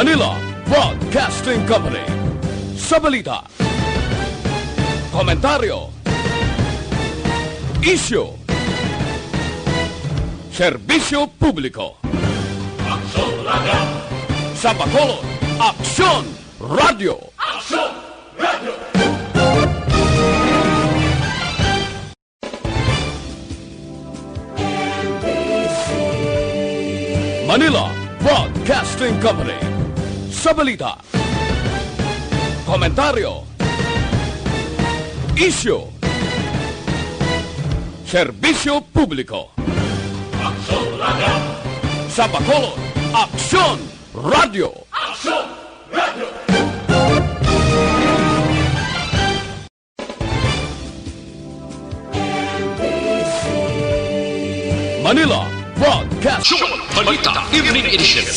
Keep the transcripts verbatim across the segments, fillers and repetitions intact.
Manila Broadcasting Company. Sa balita, komentaryo, isyu, serbisyo publiko. Aksyon Radio! Sa Bacolod, Aksyon Radio! Aksyon Radio! Manila Broadcasting Company. Sa balita, komentaryo, isyu, serbisyo publiko. Aksyon Radio! Sa Bacolod, Aksyon Radio! Aksyon Radio! Manila Broadcast Show, Balita Evening Edition.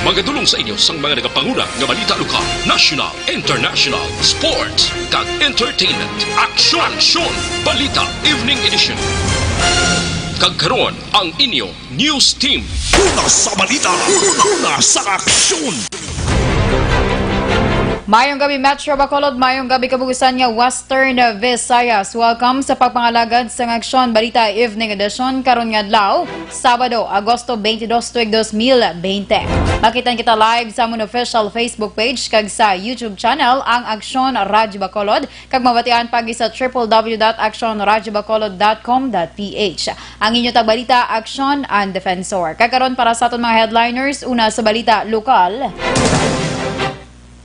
Magadulong sa inyo sang mga nagapanguna nga balita lokal, national, international, sports, kag entertainment. Aksyon, aksyon, Balita Evening Edition. Kag karon, ang inyo News Team. Una sa balita, una, una sa aksyon. Mayong gabi, Metro Bacolod. Mayong gabi, kabugusan nga Western Visayas. Welcome sa pagpangalagad sa Aksyon Balita Evening Edition karon nga adlaw, Sabado, Agosto twenty-two, tuig dos mil bente. Makita kita live sa amon official Facebook page kag sa YouTube channel, ang Aksyon Radyo Bacolod, kag mabatian pagi sa triple w dot action radyo bacolod dot com dot p h. Ang inyo tagbalita, Aksyon and Defensor. Kag karon para sa aton mga headliners, una sa balita lokal.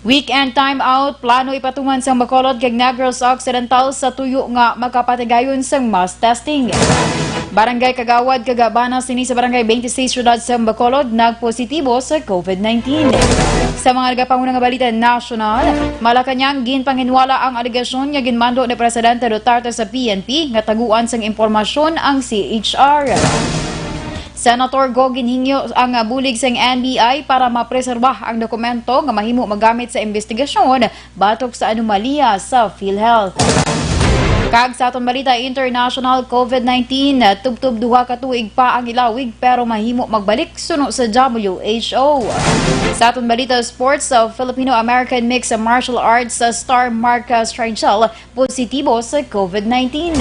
Weekend timeout, plano ipatuman sang Bacolod kag Negros Occidental sa tuyo nga makapatigayon sang mass testing. Barangay Kagawad kag Bana sini sa Barangay twenty-six, Siyudad sang Bacolod, nagpositibo sa COVID nineteen. Sa mga nagapanguna nga balita nasyonal, Malacañang, ginpanginwala ang alegasyon nga ginmando ni Presidente Duterte sa P N P nga taguan sang impormasyon ang C H R. Senator Go ginhingyo ang bulig sang N B I para mapreserba ang dokumento nga mahimo magamit sa investigasyon batok sa anomalya sa PhilHealth. Kag sa aton balita international, COVID nineteen, tubtob duha ka tuig pa ang ilawig pero mahimo magbalik suno sa W H O. Sa aton balita sports, sa Filipino-American Mixed Martial Arts star Marcus Trangel positibo sa COVID nineteen.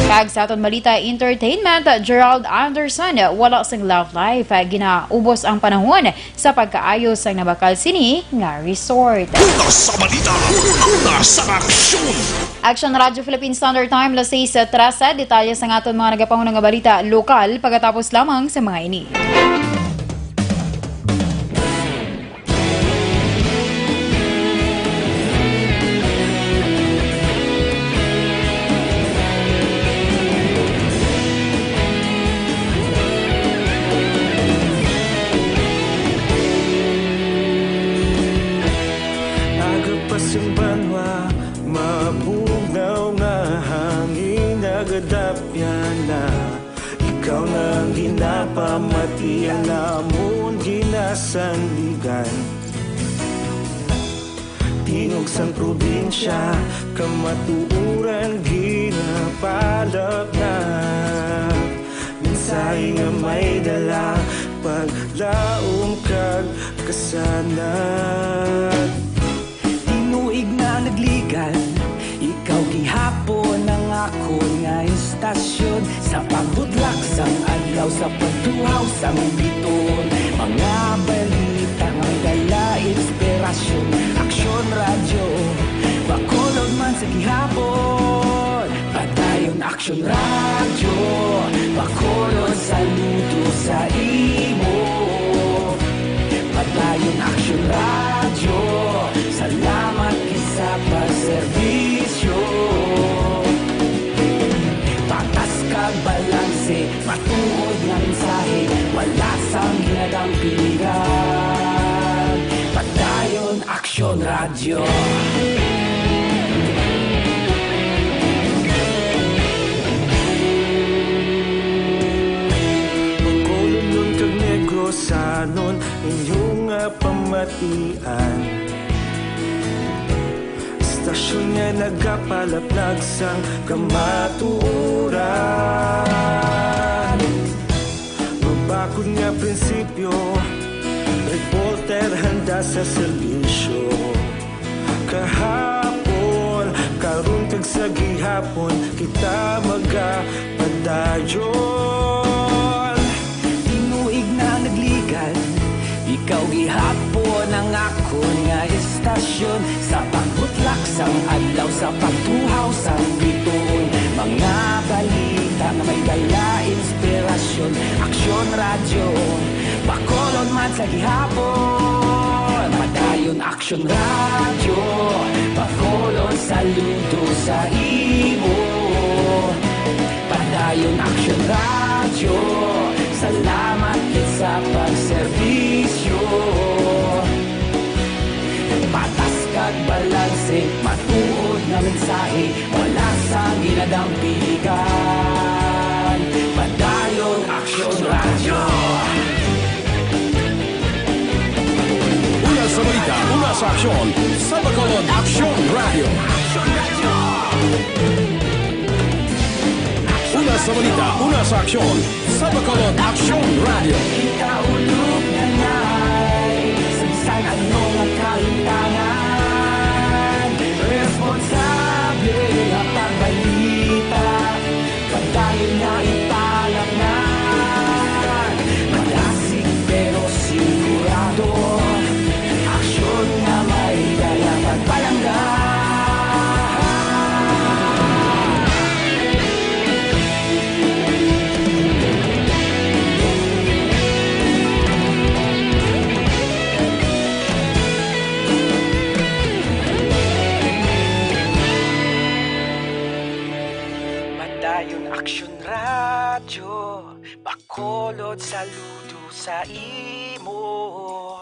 Kag sa aton balita entertainment, Gerald Anderson wala sing love life. Ginaubos ang panahon sa pagkaayo sang nabakal sini nga resort. Una sa balita, una sa aksyon. Action Radyo Philippine Standard Time, las seis trese. Detalye sa aton mga nagapanguna nga balita lokal pagkatapos lamang sa mga ini. Aga pa sing banwa, mabugnaw nga hangin nagadapyan na. Ikaw na ang ginapamati, ang amon ginasandigan. Tingog sang probinsya, kamatuoran ginapalapnap. Mensahe nga may dala, paglaom kag kasanag. Tinuig na nagligan, ikaw gihapon ang akon nga istasyon. Sa pagbudlak sang adlaw, sa pagtuhaw sang biton, mga balita nga dala inspirasyon. Aksyon Radyo, Bacolod man sa gihapon. Padayon Aksyon Radyo, Bacolod, saludo sa imo. Padayon Aksyon Radyo, salamat gid sa pagserbisyo. Patas kag balanse, matuod nga mensahe, wala sang ginadampigan. Padayon Aksyon Radyo. Bacolodnon kag Negrosanon, inyo nga pamatian. Istasyon nga nagapalapnag sang kamatuoran. Mabakod nga prinsipyo, reporter sa serbisyo. Kahapon, karon kag sa gihapon, kita magapadayon. Tinuig na nagligad, ikaw gihapon ang akon nga estasyon. Sa pagbutlak sang adlaw, sa pagtuhaw sang bituon, mga balita nga may dala inspirasyon. Aksyon Radyo, Bacolod man sa gihapon. Padayon Aksyon Radyo, Bacolod, saludo sa imo. Padayon Aksyon Radyo, salamat gid sa pagserbisyo. Patas kag balanse, matuod nga mensahe, wala sang ginadampigan. Padayon Aksyon Radyo. Una sa balita, una sa aksyon, sa Bacolod Aksyon Radyo. Una sa balita, una sa aksyon, sa Bacolod Aksyon Radyo. Ikaulog na ngay, sa bisan ano nga kalimtangan, responsable nga pagbalita, padayon nga ipalangnan. Madasig pero sigurado, aksyon nga may dala pagpalangga. Padayon Aksyon Radyo, Bacolod, saludo sa imo.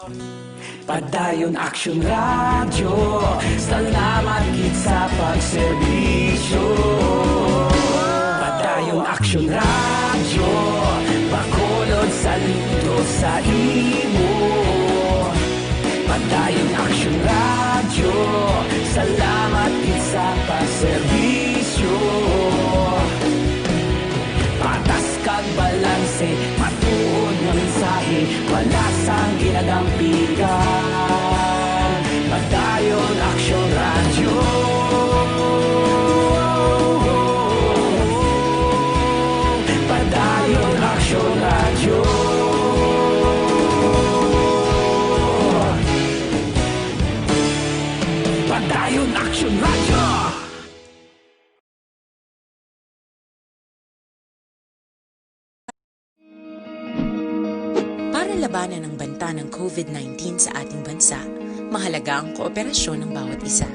Padayon Aksyon Radyo, salamat gid sa pagserbisyo. Padayon Aksyon Radyo, Bacolod, saludo sa imo. Padayon Aksyon Radyo, salamat gid sa pagserbisyo. Patas kag balanse, matuod nga mensahe, wala sang ginadampigan. Padayon Aksyon Radyo. Padayon Aksyon Radyo. Padayon Aksyon Radyo. Para labanan ang banta ng COVID nineteen sa ating bansa, mahalaga ang kooperasyon ng bawat isa.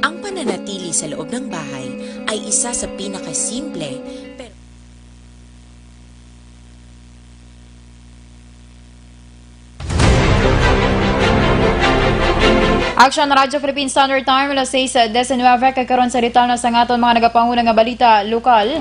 Ang pananatili sa loob ng bahay ay isa sa pinakasimple pero Aksyon Radyo Philippine Standard Time, alas sais diecinueve, kag karon sa detalye sang aton mga nagapanguna nga balita lokal.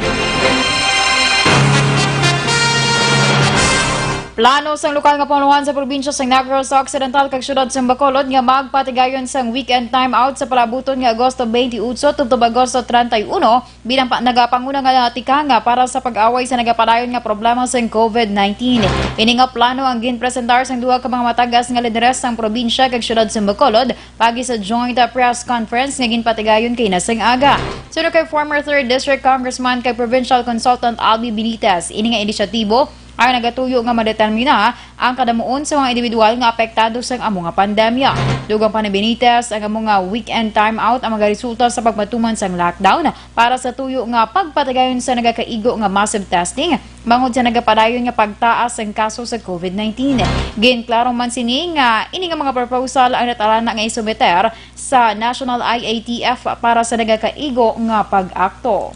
Plano sang lokal nga pangulohan sa probinsya sang Negros Occidental kag siyudad sang Bacolod nga magpatigayon sang weekend timeout sa palaabuton nga Agosto twenty-eight tubtob Agosto treinta y uno, bilang pa, nagapanguna nga tikang para sa pag-away sa nagapadayon nga problema sang COVID nineteen. Ini nga plano ang ginpresentar sang duha ka mga matagas nga lideres sang probinsya kag siyudad sang Bacolod paagi sa joint press conference nga ginpatigayon kaina sang aga. Suno kay former third District Congressman kag Provincial Consultant Albi Benitez, ini nga inisyatibo ang nagatuyo nga madetermina ang kadamuon sa mga individual nga apektado sang amo nga pandemya. Dugang pa ni Benitez, ang amo nga weekend timeout ang magaresulta sa pagpatuman sang lockdown para sa tuyo nga pagpatigayon sa nagakaigo nga massive testing bangod sa nagapadayon nga pagtaas sang kaso sa COVID nineteen. Ginklaro man sini nga ini nga mga proposal ang natalana nga isumiter sa National I A T F para sa nagakaigo nga pag-akto.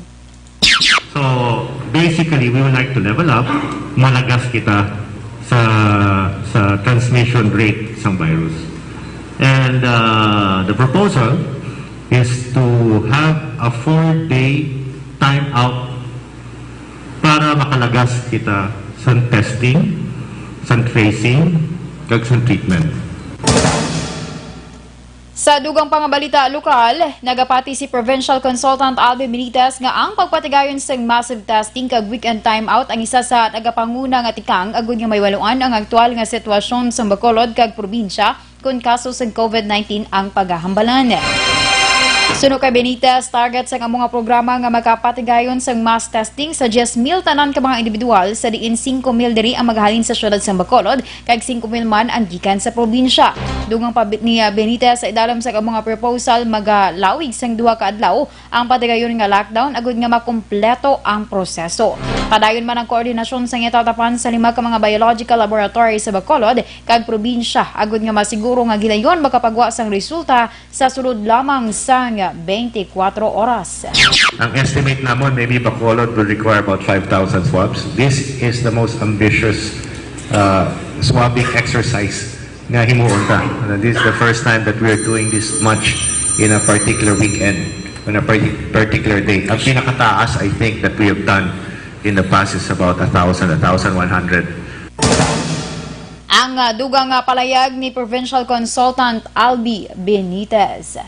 So, basically, we would like to level up, malagas kita sa, sa transmission rate sang virus. And, uh, the proposal is to have a four-day timeout para makalagas kita sa testing, sa tracing, kag sa treatment. Sa dugang pa nga balita lokal, nagapati si Provincial Consultant Alvin Benitez nga ang pagpatigayon sang massive testing kag weekend timeout ang isa sa nagapanguna nga tikang agud nga maiwaluan ang aktual nga sitwasyon sa Bacolod kag probinsya kon kaso sang COVID nineteen ang pagahambalan. Suno kay Benitez, target sang amo nga programa nga makapatigayon sang mass testing sa diyes mil tanan ka mga individual, sa diin singko mil diri ang magahalin sa siyudad sang Bacolod, kag singko mil man ang gikan sa probinsya. Dugang pa ni Benitez, sa idalom sang amo nga proposal, magalawig sang duha ka adlaw ang patigayon nga lockdown agud nga makumpleto ang proseso. Padayon man ang koordinasyon sang ginatatapan sa lima ka mga biological laboratory sa Bacolod kag probinsya agud nga masiguro nga gilayon makapagwa sang resulta sa sulod lamang sang twenty-four oras. Ang estimate namon, maybe Bacolod will require about five thousand swabs. This is the most ambitious uh, swabbing exercise nga himuon ta. Uh, this is the first time that we are doing this much in a particular weekend, on a parti- particular day. Ang pinakataas, I think, that we have done in the past is about a thousand, a thousand one hundred. Ang, ah, dugang nga palayag ni Provincial Consultant Albi Benitez.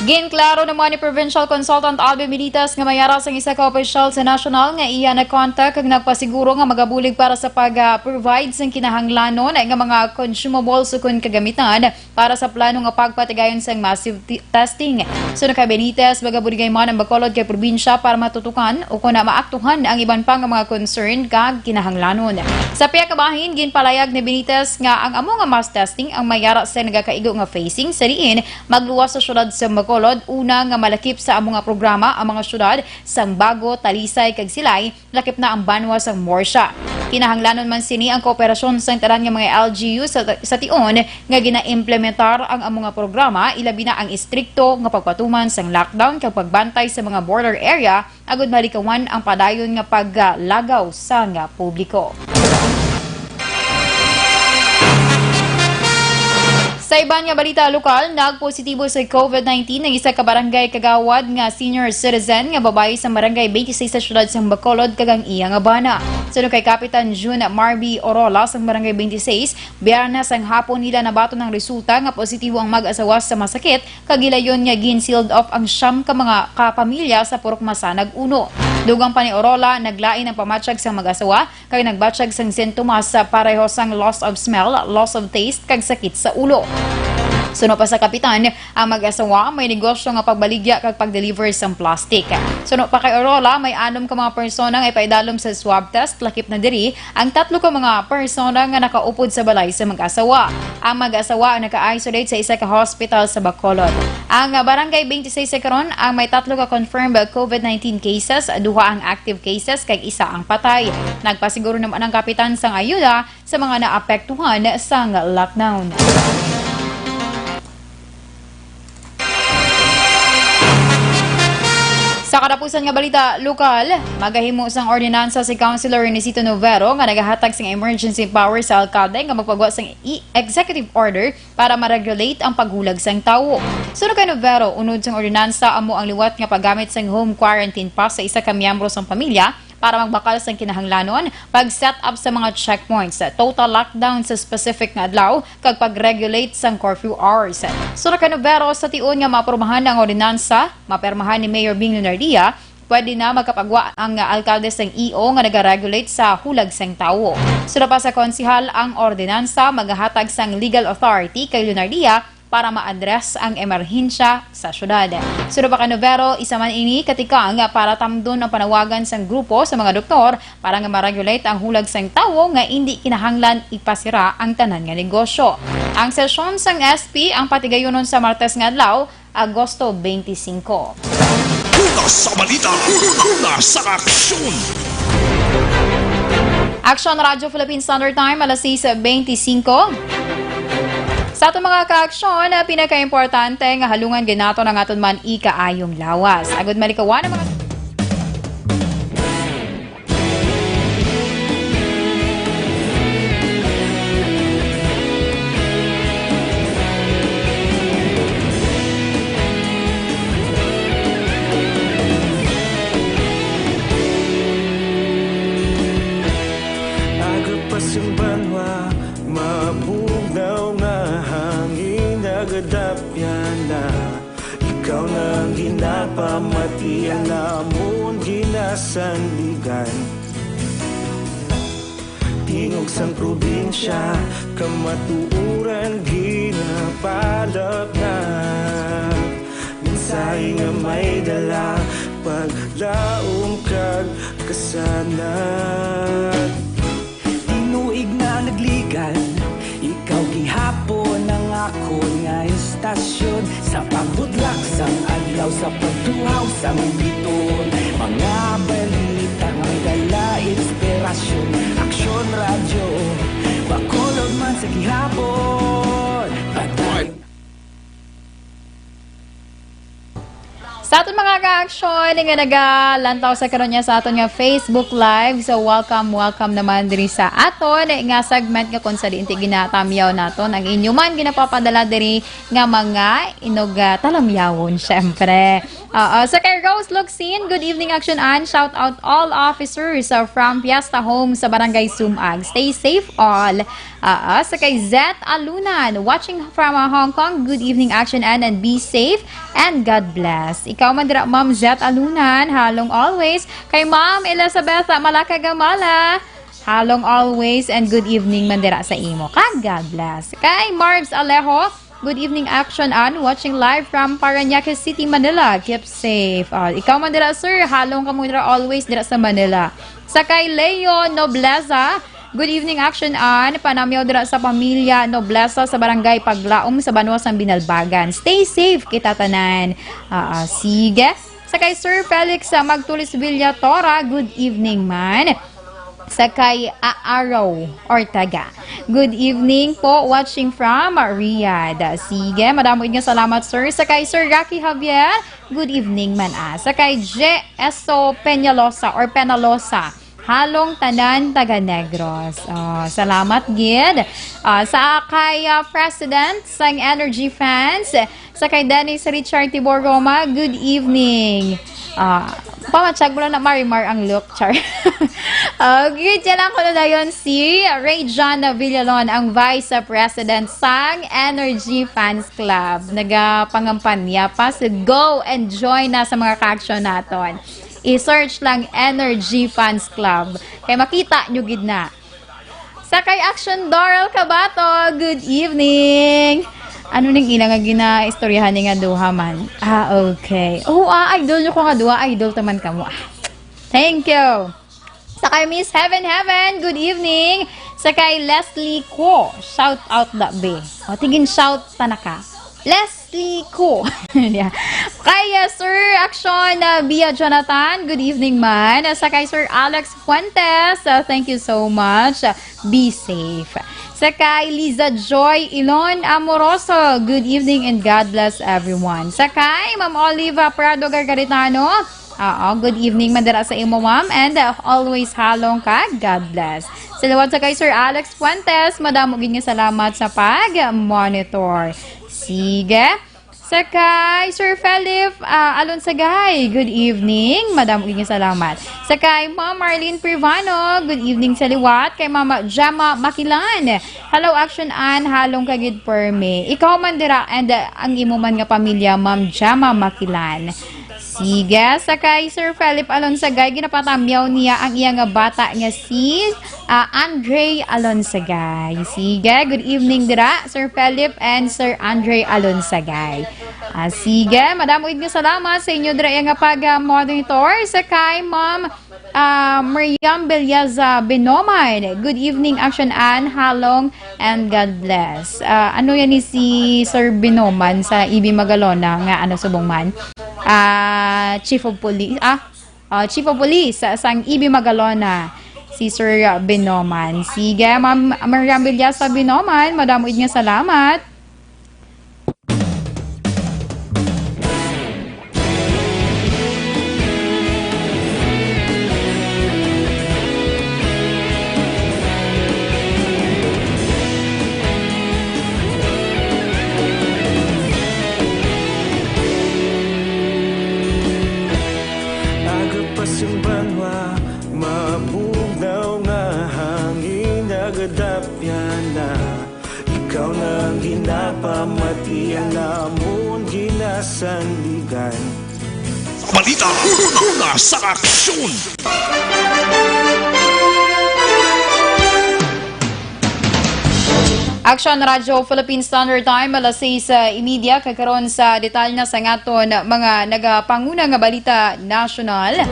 Ginklaro naman ni Provincial Consultant Albi Benitez nga may ara sang isa ka opisyal sa national nga iya na-contact kag nagpasiguro nga magabulig para sa pag-provide sang kinahanglanon nga mga consumables ukon kagamitan para sa plano nga pagpatigayon sang massive ti-, testing. Suno kay Benitez, magabuligay man ang Bacolod kay probinsya para matutukan o kon maaktuhan ang iban pa nga mga concern kag kinahanglanon. Sa pihak kabahin, ginpalayag ni Benitez nga ang amo nga mass testing ang may ara sa nagakaigo nga phasing sa diin magluwas sa syudad sa Bacolod, una nga malakip sa amo nga programa ang mga syudad sang Bago, Talisay, kag Silay, lakip na ang banwa sang Murcia. Kinahanglanon man sini ang kooperasyon sang tanan nga mga L G U sa, sa tion nga ginaimplementar ang amo nga programa, ilabi na ang istrikto nga pagpatuman sang lockdown kag pagbantay sa mga border area, agud malikawan ang padayon nga paglagaw sang publiko. Sa iban nga balita lokal, nagpositibo sa COVID nineteen ang isa ka barangay kagawad nga senior citizen nga babayi sa Barangay twenty-six sa siyudad sang Bacolod kag ang iya nga bana. Suno kay Kapitan June Marby Orola sang Barangay twenty-six, Biyernes ang hapon nila nabaton ang resulta nga positibo ang mag-asawa sa masakit kag gilayon nga gin-sealed off ang siyam ka mga kapamilya sa Purok Masanag uno. Dugang pa ni Orola, naglain ang pamatyag sa mag-asawa kag nagbatyag sang sintomas sa pareho sang loss of smell, loss of taste, kag sakit sa ulo. Suno pa sa kapitan, ang mag-asawa may negosyo nga pagbaligya kag pag-deliver sang plastic. Suno pa kay Orola, may anom ka mga persona nga ipaidalom sa swab test, lakip na diri ang tatlo ka mga persona nga nakaupod sa balay sa mag-asawa. Ang mag-asawa ang naka-isolate sa isa ka hospital sa Bacolod. Ang Barangay twenty-six karon ang may tatlo ka confirmed COVID nineteen cases, duha ang active cases, kag isa ang patay. Nagpasiguro naman ang kapitan sang ayuda sa mga naapektuhan sang lockdown. Sa katapusan nga balita lokal, magahimo sang ordinansa si Councilor Renesito Novero nga nagahatag sang emergency power sa alkalde nga magpagwa sang i-, executive order para ma-regulate ang paghulag sang tawo. Suno kay Novero, unod sang ordinansa amo ang liwat nga paggamit sang home quarantine pass sa isa ka miyembro sang pamilya para magbakal sang kinahanglanon, pag-set up sa mga checkpoints, total lockdown sa specific nga adlaw, kag pag-regulate sang curfew hours. Suno kay Novero, sa tion nga maaprubahan ang ordinansa, mapermahan ni Mayor Bing Lunardia, pwede na magkapagwa ang alkalde sang E O nga nagaregulate sa hulag sang tawo. Suno pa sa konsehal, ang ordinansa magahatag sang legal authority kay Lunardia para ma-address ang emerhensya sa syudad. Suno pa kay Novero, isa man ini ka tikang para tamdon ang panawagan sang grupo sa mga doktor para nga ma-regulate ang hulag sang tawo nga indi kinahanglan ipasira ang tanan nga negosyo. Ang sesyon sang S P ang patigayonon sa Martes nga adlaw, Agosto twenty-five. Una sa balita, una sa aksyon. Aksyon Radyo Philippine Standard Time, alas sais twenty-five. Sa aton mga kaaksyon, pinakaimportante nga halungan gid naton ang aton man ikaayong lawas. Agud malikawan ang mga Agapas ang banwa, mabugnaw nga hangin, nagadapya na. Ikaw na ang ginapamati, ang amon ginasandigan. Di Tingog sang probinsya, kamatuoran ginapalapnap. Mensahe nga may dala, paglaom kag kasanag. Tinuig na nagligan, ikaw gihapon ang akon nga istasyon. Sa pagbudlak sang adlaw, sa pagtuhaw sang biton, mga balita nga may dala inspirasyon. Aksyon Radyo, Bacolod man sa gihapon. Padayon. Sa aton mga kaaksyon nga nagalantaw sa karon niya sa aton nga Facebook Live, so welcome, welcome naman diri sa aton nga segment nga kung sa diin ti ginatamyaw naton ang inyo man ginapapadala diri nga mga inog, ah, talamyawon, syempre. Oo, sa kay Rose Luxin, good evening, Action Ann. Shout out all officers, uh, from Fiesta Home sa Barangay Sumag. Stay safe all. Oo, sa kay Zet Alunan, watching from, uh, Hong Kong. Good evening, Action Ann, and be safe and God bless. Ikaw man dira, Ma'am Zet Alunan, halong always. Kay Ma'am Elizabeth Malakagamala, halong always and good evening man dira sa imo. Kag God bless. Kay Marbs Alejo, good evening, Action Ann, watching live from Parañaque City, Manila. Keep safe. Ah, ikaw man dira, sir, halong kamo dira always dira sa Manila. Sa kay Leo Nobleza, good evening, Action Ann, panamyaw dira sa pamilya Nobleza sa barangay Paglaom sa banwa sang Binalbagan. Stay safe kita tanan. Ah, ah, sige. Sa kay Sir Felix, ah, Magtulis Villatora, good evening man. Sa kay Aaraw Ortega, good evening po, watching from Riyadh. Sige, madamo gid nga salamat, sir. Sa kay Sir Rocky Javier, good evening man, ah. Sa kay J Esso Peñalosa or Penalosa, halong tanan taga Negros. Oh, salamat gid. Ah, sa kay, ah, President sang Energy Fans, sa kay Dennis Richard Tibor Roma, good evening. Ah, pamatsyag mo lang na Marimar ang look, char. Okay, dyan lang ko na dayon si Ray John Villalon, ang Vice President sang Energy Fans Club. Nagapangampanya pa, so go and join na sa mga ka-action naton. I-search lang Energy Fans Club. Kay makita nyo gid na. Sa kay Action Doral Cabato, good evening. Ano ning ila nga ginaistoryahan ni nga duha man? Ah, okay. Oo, ah, idol nyo ko nga duha, idol taman kamo. Ah, thank you. Sa kay Miss Heaven Heaven, good evening. Sa kay Leslie Ko, shout out da be. O, tigin shout ta na ka. Leslie Ko. Yeah. Kay, uh, Sir Action, uh, Bia Jonathan, good evening man. Uh, sa kay Sir Alex Fuentes, uh, thank you so much. Uh, be safe. Sa kay Liza Joy Ilon Amoroso, good evening and God bless everyone. Sa kay Ma'am Oliva Prado Gargaritano, oo, good evening man dira sa imo, ma'am, and, uh, always halong ka. God bless. Sa liwat sa kay Sir Alex Fuentes, madamo gid nga salamat sa pag-monitor. Sige. Sa kay Sir Philip, ah, Alonsagay, good evening. Madamo gid nga salamat. Sa kay Ma'am Marlene Privano, good evening sa liwat. Kay Mama Gemma Makilan, hello, Action Ann, halong ka gid permi. Ikaw man dira and, uh, ang imo man nga pamilya, Ma'am Gemma Makilan. Sige, sa kay Sir Philip Alonsagay, ginapatamyaw niya ang iya nga bata nga si, ah, Andre Alonsagay. Sige, good evening dira, Sir Philip and Sir Andre Alonsagay. Ah, sige, madamo gid nga salamat sa inyo dira nga pag-monitor. Sa kay Ma'am, ah, Miriam Belyaza Binoman, good evening, Action Ann, halong, and God bless. Ah, ano yan ni si Sir Binoman sa E B Magalona nga ano subong man? Ah, Chief of Police, ah, ah, Chief of Police sa sang E B Magalona, si Sir Binoman. Sige, Ma'am Miriam Belyaza Binoman, madamo gid nga salamat. Aga pa sing banwa, mabugnaw nga hangin, nagadapyan na. Ikaw na ang ginapamati, ang amon ginasandigan. Balita una-una sa aksyon. Action Radyo Philippine Standard Time, alas sais, ah, imedya. Kag karon sa detalye na sa ngaton mga nagapanguna nga balita nasyonal.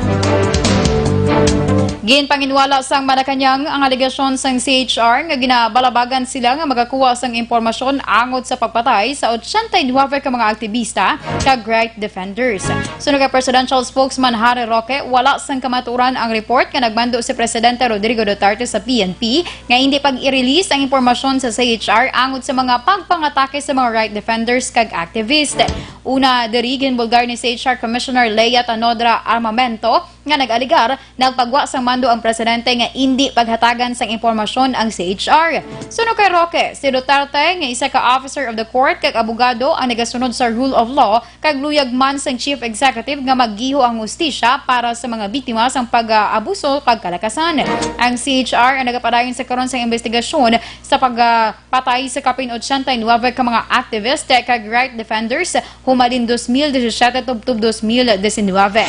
Ginpanginwala sang Malacañang ang alegasyon sang C H R nga ginabalabagan sila nga magakuha sang impormasyon angot sa pagpatay sa ochenta y nuebe ka mga aktibista kag right defenders. Suno kay Presidential Spokesman Harry Roque, wala sang kamatuoran ang report nga nagmando si Presidente Rodrigo Duterte sa P N P nga hindi pag-i-release ang impormasyon sa C H R angot sa mga pagpangatake sa mga right defenders kag activist. Una, diri ginbulgar ni C H R Commissioner Leah Tanodra Armamento nga nag-alegar nagpagwa sang mando ang presidente nga indi paghatagan sang impormasyon ang C H R. Suno kay Roque, si Duterte nga isa ka officer of the court kag abogado ang nagasunod sa rule of law kag luyag man sang chief executive nga maggiho ang hustisya para sa mga biktima sang pag-abuso kag kalakasan. Ang C H R ang nagapadayon sa karon sang investigasyon sa pagpatay sa kapin ochenta y nuebe ka mga activist kag right defenders humalin dos mil disisiete tubtob dos mil disinwebe.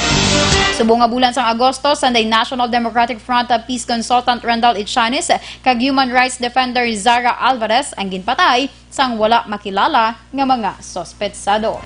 Subong nga bulan sang Agosto, Sunday, National Democratic Front Peace Consultant Randall Ichanes kag human rights defender Zara Alvarez ang ginpatay sang wala makilala nga mga suspetsado.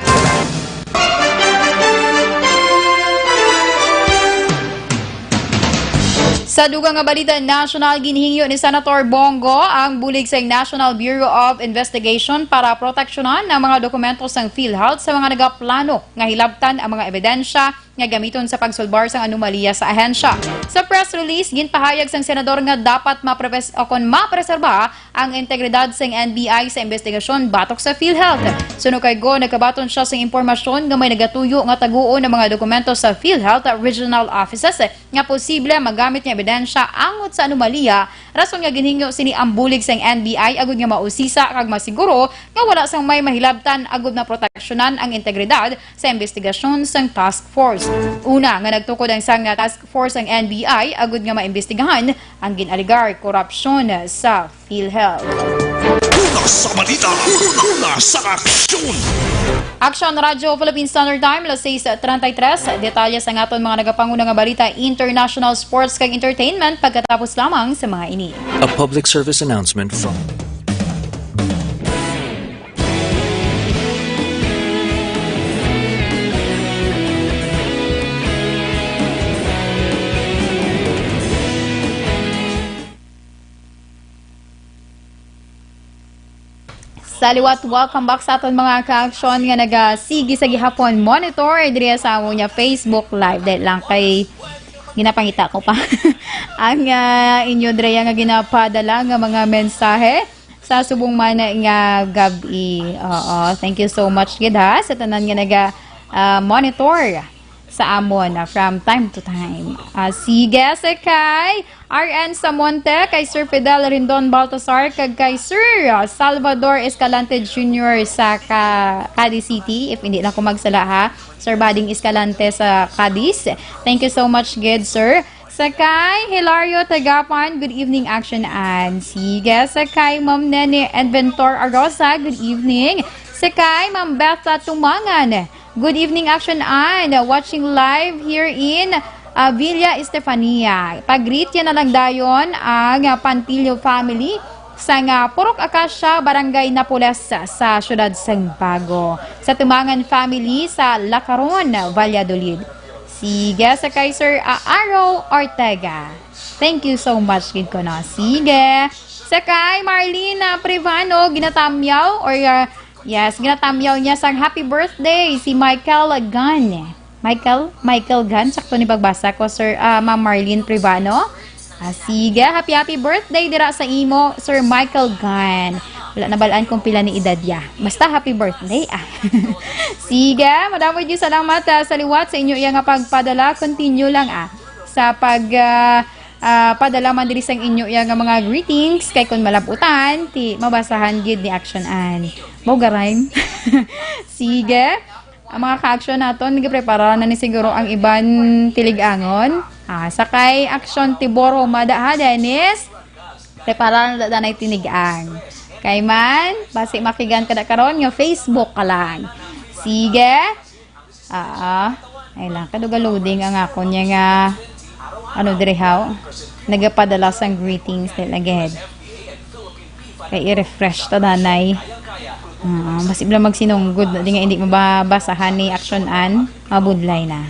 Sa dugang nga balita nasyonal, ginhingyo ni Senator Bong Go ang bulig sa National Bureau of Investigation para proteksyonan ang mga dokumento sang PhilHealth sa mga nagaplano nga hilabtan ang mga ebidensya nga gamiton sa pagsulbar sang anomalya sa ahensya. Sa press release, ginpahayag sang senador nga dapat maprebes-, o kon mapreserba ang integridad sang N B I sa investigasyon batok sa PhilHealth. Suno kay Go, nagkabaton siya sang impormasyon nga may nagatuyo nga taguon ang mga dokumento sa PhilHealth regional offices nga posible magamit nga ebidensya angot sa anomalya, rason nga ginhingyo sini ang bulig sang N B I agud nga mausisa kag masiguro nga wala sang may mahilabtan agud maproteksyonan ang integridad sa investigasyon sang task force. Una nga nagtukod ang sang task force ang N B I agud nga maimbestigahan ang gin-alegar korupsyon sa PhilHealth. Una sa balita, una sa aksyon. Action Radyo Philippine Standard Time, alas sais treinta y tres. Detalye sa ngaton mga nagapanguna nga balita, international, sports kag entertainment pagkatapos lamang sa mga ini. A public service announcement from Sa liwat, welcome back sa aton mga ka-aksyon nga nagasigi sa gihapon monitor diri sa amon nga Facebook Live. Dahil lang kay ginapangita ko pa ang, ah, inyo, Drea, nga ginapadala nga mga mensahe sa subong man nga gab-i. Oo, thank you so much gid, ha, sa tanan nga naga, ah, monitor sa amon, ah, from time to time. Ah, sige, sa kay R N Samonte, kay Sir Fidel Rendon Baltasar, kag kay Sir, ah, Salvador Escalante Junior sa Ca-, Cadiz City. If hindi lang ko magsala, ha, Sir Bading Escalante sa Cadiz. Thank you so much gid, sir. Sa kay Hilario Tagapan, good evening, Action Ann. Sige, sa kay Ma'am Nene Adventor Arosa, good evening. Sa kay Ma'am Betha Tumangan, good evening, Action Ann. Watching live here in, uh, Villa Estefania. Pag-greet yan na lang dayon ang, uh, Pantillo family sa nga Purok Acacia, Barangay Napoles sa siyudad sang Bago. Sa Tumangan family sa Lacaron, Valladolid. Sige, sa kay Sir, ah, Aro Ortega. Thank you so much gid ko, no? Sige. Sa kay Marlene, ah, Privano, ginatamyaw, or, ah, yes, ginatamyaw niya sang happy birthday si Michael Gunn. Michael? Michael Gunn? Sakto ni pagbasa ko, Sir, ah, Ma'am Marlene Privano. Ah, sige, happy, happy birthday dira sa imo, Sir Michael Gunn. Wala na balaan kung pila ni edad ya. Basta happy birthday, ah. Sige, madamo gyud salamat, ah, sa liwat sa inyo iya nga pagpadala. Continue lang, ah, sa pag, ah, ah, padala man diri sang inyo iya nga mga greetings. Kay kung malab-utan, ti mabasahan gid ni Action Ann. Mao ga rhyme. Sige. Ang mga ka-action naton, nagaprepara na ni siguro ang iban tilig-angon. Ah, sa kay Action Tibor Humada, ha, Dennis? Prepara na da danay tinigang. Kay man, basi makigan ka na karon nga Facebook ka lang. Sige. Ah, ay lang, kaduga loading ang akon niya nga, ano, diri, haw? Nagapadala sang greetings nila, gid. Kay i-refresh ta, danay. Ah, mas ibla magsinunggod na di nga hindi mababasahan ni Action Ann, mabudlay na.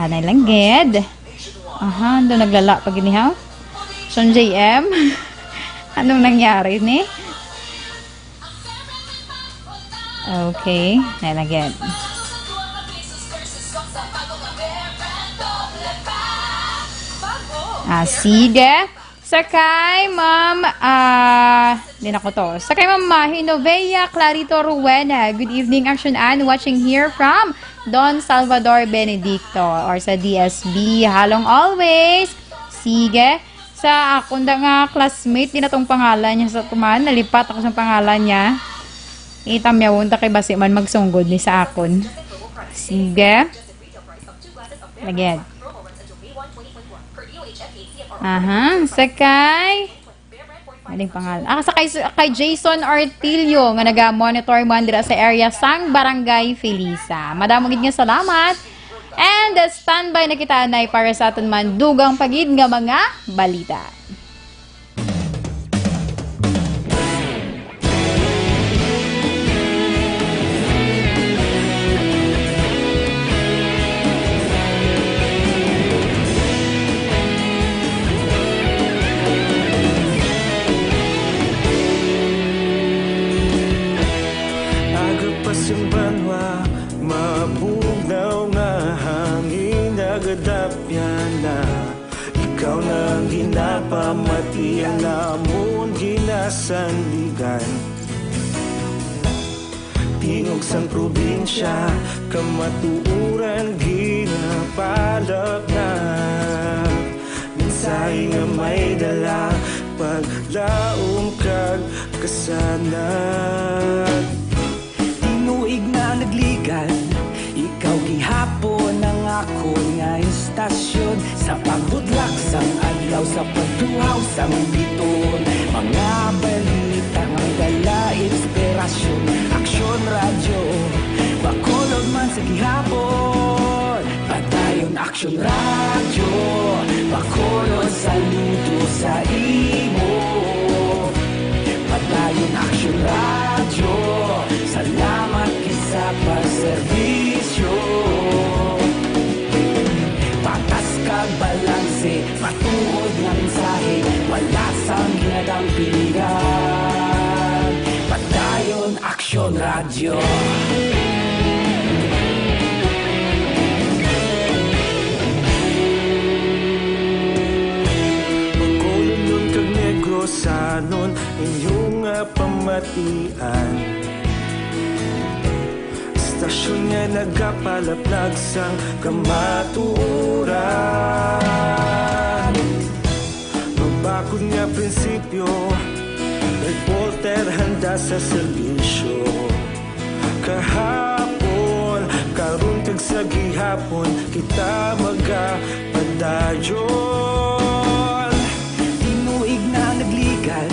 Anay lang gid. Aha, ando naglala pa gid ni ha? Son J M, anong nangyari ni? Okay, na lang gid. Ah, sige. Sa kay Ma'am, ah, di na ko to. Sa kay Ma'am Mahi Novea Clarito Ruena. Good evening, Action Ann. Watching here from Don Salvador Benedicto or sa D S B. Halong always. Sige. Sa akon da nga classmate, di na tong pangalan niya sa tuman. Nalipat ako sa pangalan niya. Itamyawon ta kay basi man magsunggod ni sa akon. Sige. Again. Aha, sa kay Aling pangal. Ah, sa kay, kay Jason Artilio nga naga-monitor man dira sa area sang Barangay Felisa. Madamo gid nga salamat. And, uh, standby na kita, anay, para sa aton man dugang pa gid nga mga balita. Aga pa sing banwa, mabugnaw nga hangin nagadapyan na. Ikaw na ang ginapamati, ang amon ginasandigan. Tingog sang probinsya, kamatuoran ginapalapnap. Mensahe nga may dala, paglaom kag kasanag. Tinuig na nagligan, ikaw gihapon ang akon nga istasyon. Sa pagbudlak sang adlaw, sa pagtuhaw sang biton, mga balita nga dala inspirasyon. Aksyon Radyo, Bacolod man sa gihapon. Padayon Aksyon Radyo, Bacolod, saludo sa imo. Padayon Aksyon Radyo, salamat gid sa pagserbisyo. Patas kag balanse, matuod nga mensahe, wala sang ginadampingan. Padayon Aksyon Radyo. Bacolodnon kag Negrosanon, inyo nga pamatian. Istasyon nga nagapalaplag sang kamatuoran. Mabakod nga prinsipyo, reporter handa sa serbisyo. Kahapon, karon kag sa gihapon, kita magapadayon. Tinuig na nagligan,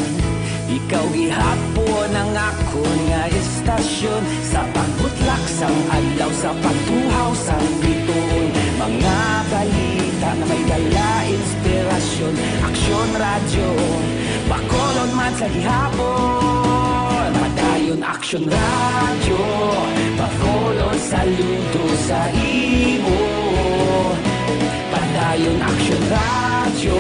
ikaw gihapon ang akon nga istasyon. Sa pagbutlak sang adlaw, sa pagtuhaw sang bituon, mga balita nga may dala inspirasyon. Aksyon Radyo, Bacolod man sa gihapon. Padayon Aksyon Radyo, Bacolod, saludo sa imo. Padayon Aksyon Radyo,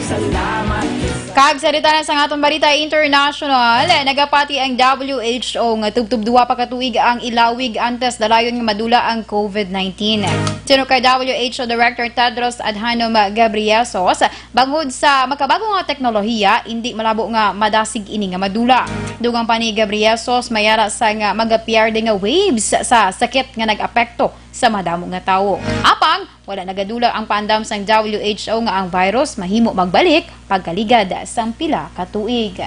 salamat. Kag sa ditanan sang aton balita international, nagapati ang W H O nga tubtob duha pa ka tuig ang ilawig antes dalayon nga madula ang COVID nineteen. Sinuno kay W H O Director Tedros Adhanom Ghebreyesus, bangod sa makabag-o nga teknolohiya, indi malabo nga madasig ini nga madula. Dugang pa ni Ghebreyesus, may ara sang magapierde nga waves sa sakit nga nag-apekto sa madamo nga tawo. Apang wala nagadula ang paandam sang W H O nga ang virus mahimo magbalik pagkaligad sang pila ka tuig.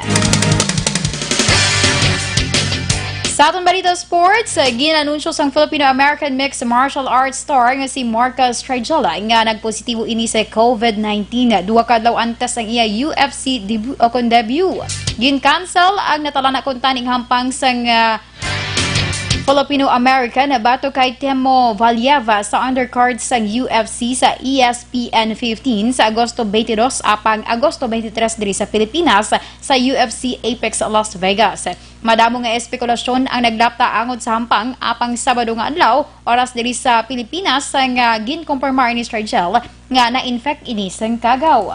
Sa aton balita sports, ginanunsyo sang Filipino-American Mixed Martial Arts star nga si Marcus Trigela nga nagpositibo ini sa COVID nineteen, duha ka adlaw antes ang iya U F C debut, o kon debut. Gin-cancel ang natalana kuntani nga hampang sang, ah, Filipino-American batok kay Timo Valieva sa undercard sang U F C sa E S P N fifteen sa Agosto twenty-two apang Agosto twenty-three diri sa Pilipinas sa U F C Apex Las Vegas. Madamo nga espekulasyon ang naglapta angod sa hampang apang Sabado nga adlaw, oras diri sa Pilipinas, nga ginkumpirmar ni Strigel nga na-infect ini sang kagaw.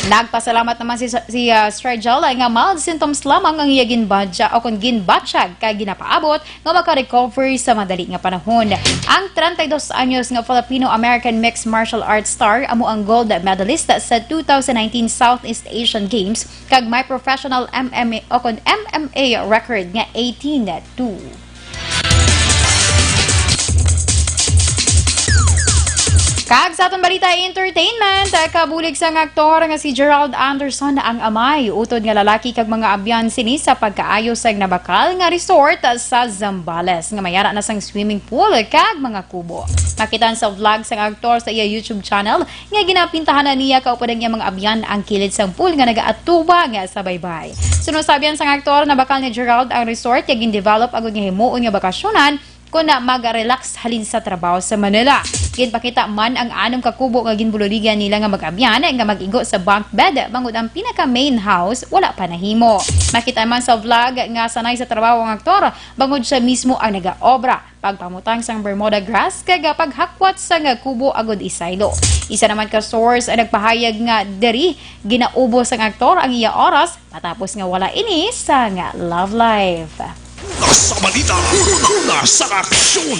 Nagpasalamat naman si, si, ah, Strigel nga mild symptoms lamang ang iya ginbadya o kon ginbatyag kay ginapaabot nga maka-recover sa madali nga panahon. Ang treinta y dos anyos nga Filipino-American mixed martial arts star amo ang gold medalist sa two thousand nineteen Southeast Asian Games kag may professional M M A o kon M M A record nga eighteen two. Kag sa aton balita entertainment, kabulig sang aktor nga si Gerald Anderson ang amay, utod nga lalaki kag mga abyan sini sa pagkaayo sang nabakal nga resort sa Zambales nga may ara na sang swimming pool kag mga kubo. Makitaan sa vlog sang aktor sa iya YouTube channel nga ginapintahan na niya kauban ang iya mga abyan ang kilid sang pool nga nagaatubang sa baybay. Suno sa abyan sang aktor, nabakal ni Gerald ang resort nga gin-develop agud nga himuon nga bakasyonan kon na mag-relax halin sa trabaho sa Manila. Ginpakita man ang anom ka kubo nga ginbululigan nila nga mag-abyan nga mag-igo sa bunk bed, bangod ang pinaka main house wala pa nahimo. Makita man sa vlog nga sanay sa trabaho ang aktor bangod siya mismo ang nagaobra, pagpamutang sang Bermuda grass kag paghakwat sang kubo agud isaylo. Isa naman ka source ang nagpahayag nga diri ginaubos sang aktor ang iya oras matapos nga wala ini sang love life. Sa balita, una sa aksyon.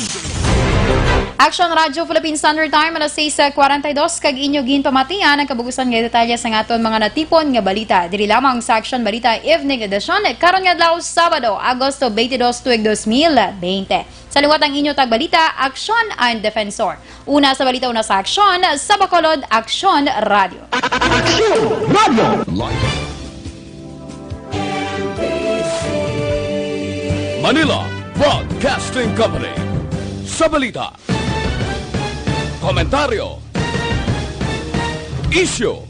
Action Radyo Philippine Standard Time, alas sais kwarenta y dos, kag inyo ginpamatian ang kabugusan nga detalye sang aton mga natipon nga balita diri lamang sa Action Balita Evening Edition karon nga adlaw, Sabado, Agosto twenty-two, tuig dos mil bente. Sa liwat ang inyo tagbalita, Aksyon and Defensor. Una sa balita, una sa aksyon, sa Bacolod, Aksyon Radio. Aksyon Radio. Manila Broadcasting Company. Sa balita, komentaryo, isyu,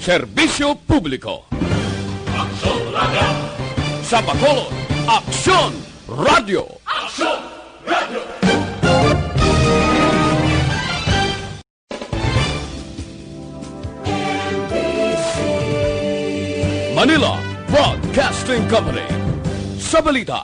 serbisyo publiko. Aksyon Radio. Sa Bacolod, Aksyon Radio. Aksyon Radio. Manila Broadcasting Company. Sa balita,